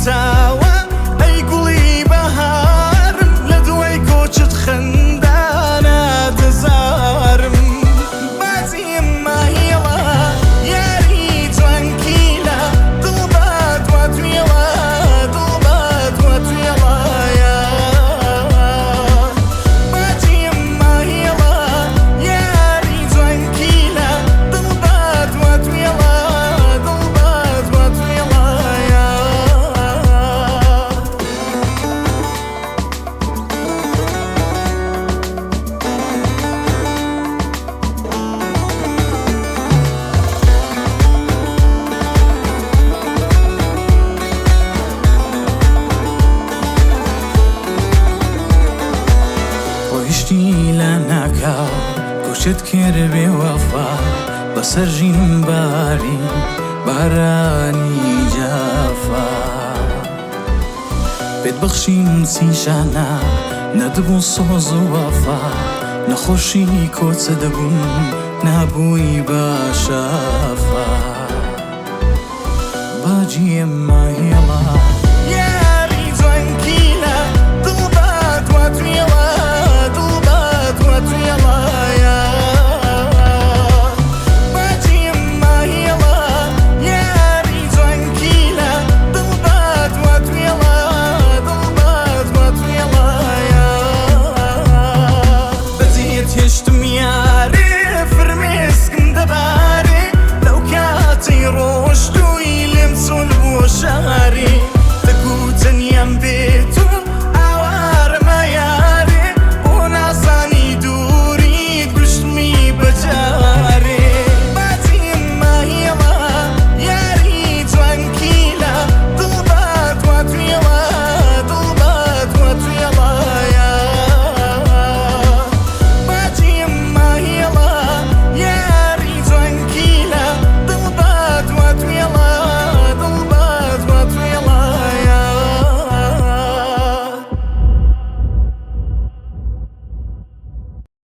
تاوە، ئەی گوڵی بەهارم، لە دوای کۆچت خەندانە دەزارم. باجیم ماهیڵە یاری جوانکیلە، دڵ بە دوا توێڵە، دڵ بە دوا توێڵە. باجیم ماهیڵە یاری جوانکیلە، دڵ بە دوا توێڵە، دڵ بە دوا توێڵە. ڕۆیشتی لە ناکاو، کۆچت کرد بێ وەفا، بەسەر ژینم باری بارانی جەفا. پێت بەخشیم سیشانە، نەدەبوو سۆز و وەفا، نەخۆشی کۆچە دەبووم، نابووی بە شەفا. باجیم ماهێڵە یاری جوانکیلە، دڵ بە دوا توێڵە.